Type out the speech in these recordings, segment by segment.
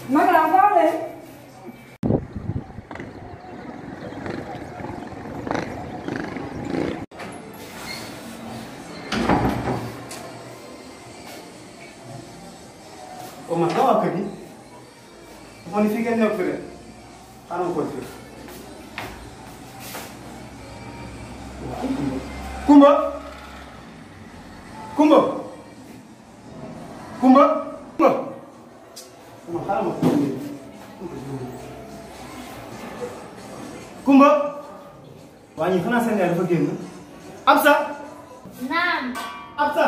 Maga vale. O ma dawa kadi. Oni fi ngeen nekk rek. Xaaral ko fi. Kumba. Kumba. Kumba. Kumba. Ma xaaral ma ko ni. Kumba. Waa ñi xanaa seen yaay dafa génn. Absa. Naam. Absa.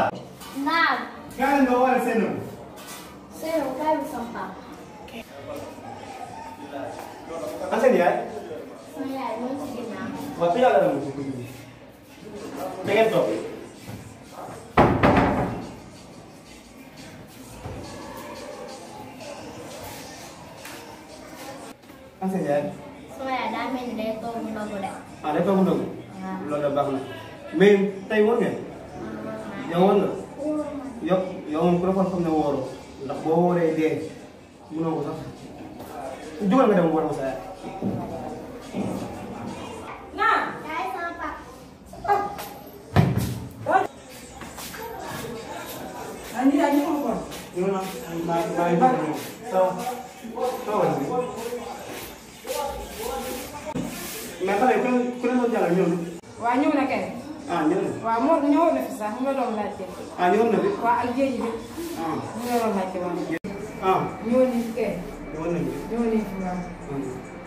Naam. Gaa nga war seen na. Sero kay bi sama papa. An seen yaay. Sama yaay mooy ci ginnaaw. Wax dëgg yàlla dama ko bëgg. Da ngeen toog. An seen yaay. Sama yaay daa mel ni day toog ndogu de. Ah day toog ndogu. Waaw. Loolu da baax na mais tey woor ngeen. yow woor nga. yow moom ku la xam ne wóoroo ndax boo wooree dee mënoo ko sax jugal nga dem war ma sa yaay. Naam. Yaay sama papa. Ani daa ñu ko ko. ñu na maa ngi bëgg ñëw taw tawal bi mais xale yi ku ne doon jàllal ñëw na. Waa ñëw na kay. Ah ñëw na. Waaw moo ñëwoon na fi sax mu nga doon laajte. Ah ñëwoon na fi. Waa ak géej bi. Ah mu nga doon laajte woon. ah ñëwoon nañ fi kay. ñëwoon na fi. ñëwoon nañ fi waaw.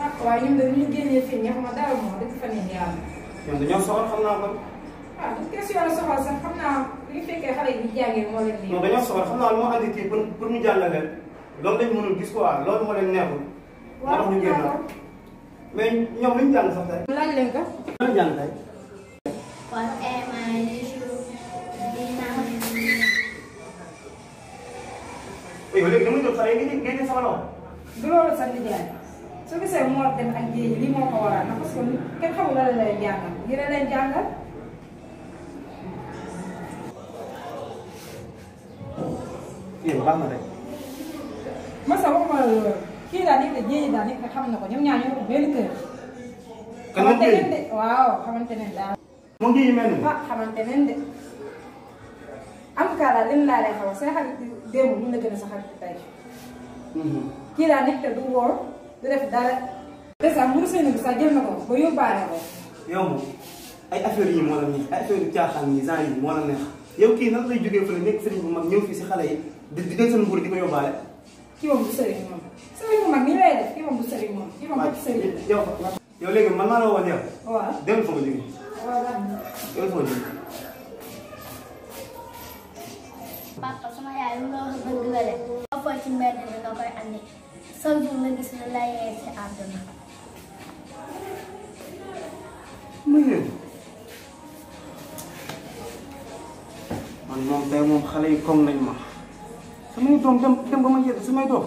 Ah waaye ñun de ñu génnee fii ñaxuma dara moom dafa fa neex yàlla. ñoom dañoo soxal xam naa ko. ah du question la soxal sax xam naa li fekkee xale yi di jàngee moo leen non neex. dañoo soxal xam naa lu ma andi kii pour mu jàllale leen loolu lañ mënul gis quoi loolu moo leen neexul. moo tax ñu génn mais ñoom lu ñu jàng sax tey. laaj leen ko. lan la jàng tey. Kon maa ngi dina. yow léegi dama jóg xale yi ngeen di sama loxo. du loolu sax di jaay soo gisee moo dem ak géej lii moo ko waral na parce que kenn xamul la leen jàngal lii la leen jàngal. yéen baax na rek. Massa waxuma la loolu kii daal nekk jéey daal nekk xam na ko ñoom ñaar ñoo ko benn kër. kan la xamante ne de waaw xamante ne daal. mu ngi yi mel ni. ah xamante ne de en tout cas daal lim laa lay xaw say xarit démb mun na gën a sa xarit tey. kii daal nekk te du wóor du def dara. dèjà mburu seen bi sax jël na ko ba yóbbaale ko. yow moom ay affaire yi moo la neex ay affaire yu caaxaan yi genre yi moo la neex yow kii nan lay jógee fële nekk sëriñ bu mag ñëw fii si xale yi di jël seen mburu di ko yóbbaale. kii moom du sëriñ moom sëriñ bu mag nii lay def kii moom du sëriñ moom kii moom du sëriñ. yow léegi man maa la woon yow. waaw dem fa nga jógee. waaw baax na. yow fa nga jógee. Papa sama yaay lu la wax dëgg la de. boo foo ci mbedd mi nga koy andi chaque jour nga gis lu la yee ci àdduna. muy yéen man moom tey moom xale yi comme nañ ma samay doom dem ba ma yedd samay doom.